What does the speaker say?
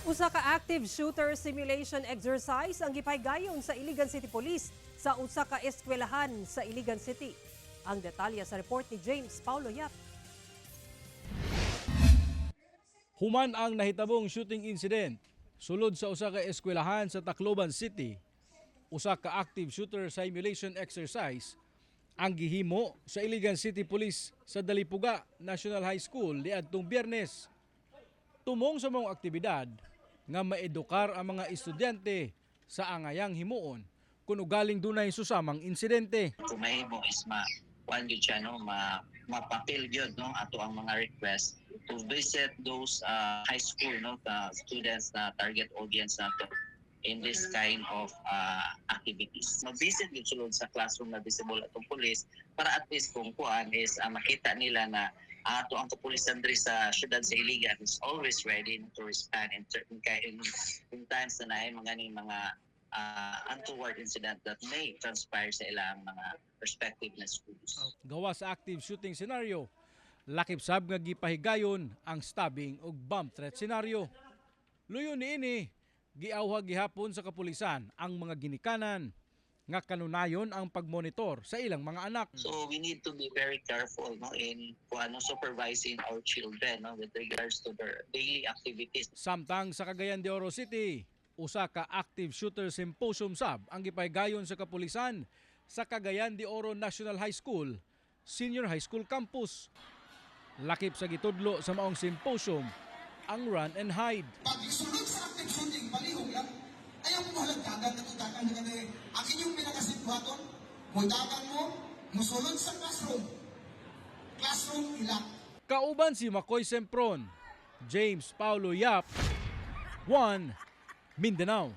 Usa ka active shooter simulation exercise ang gipahigayon sa Iligan City Police sa usa ka eskwelahan sa Iligan City. Ang detalye sa report ni James Paulo Yap. Human ang nahitabong shooting incident sulod sa usa ka eskwelahan sa Tacloban City, usa ka active shooter simulation exercise ang gihimo sa Iligan City Police sa Dalipuga National High School niadtong Biyernes. Tumong sa maong aktibidad nga maedukar ang mga estudyante sa angayang himuon kung ugaling dunay susamang insidente. Kung mahimo is ma kuan gyud siya, no, ma mapapil gyud, no, ato ang mga request to visit those high school, no, students na target audience nato in this kind of activities. Mag-visit gyud sulod sa classroom na visible atong police para at least kung kuan is makita nila na ato ang kapulisan diri sa syudad sa Iligan is always ready to respond in certain in times na naay mga ning mga untoward incident that may transpire sa ilang mga respective na schools. Gawas sa active shooting scenario, lakip sab nga gipahigayon ang stabbing ug bomb threat scenario. Luyo niini, giawhag gihapon sa kapulisan ang mga ginikanan nga kanunayon ang pagmonitor sa ilang mga anak. So we need to be very careful, no, in kung ano, supervising our children, no, with regards to their daily activities. Samtang sa Cagayan de Oro City, usa ka active shooter symposium sab ang gipahigayon sa kapulisan sa Cagayan de Oro National High School, Senior High School Campus. Lakip sa gitudlo sa maong symposium ang run and hide. Pag isulod sa active shooting, palihog lang. Ayaw mo halagdagan na tutakan na kanay. Akin yung pinakasimbuhaton, mudagan mo, musulod sa classroom. Classroom ilak. Kauban si Makoy Sempron, James Paulo Yap, 1 Mindanao.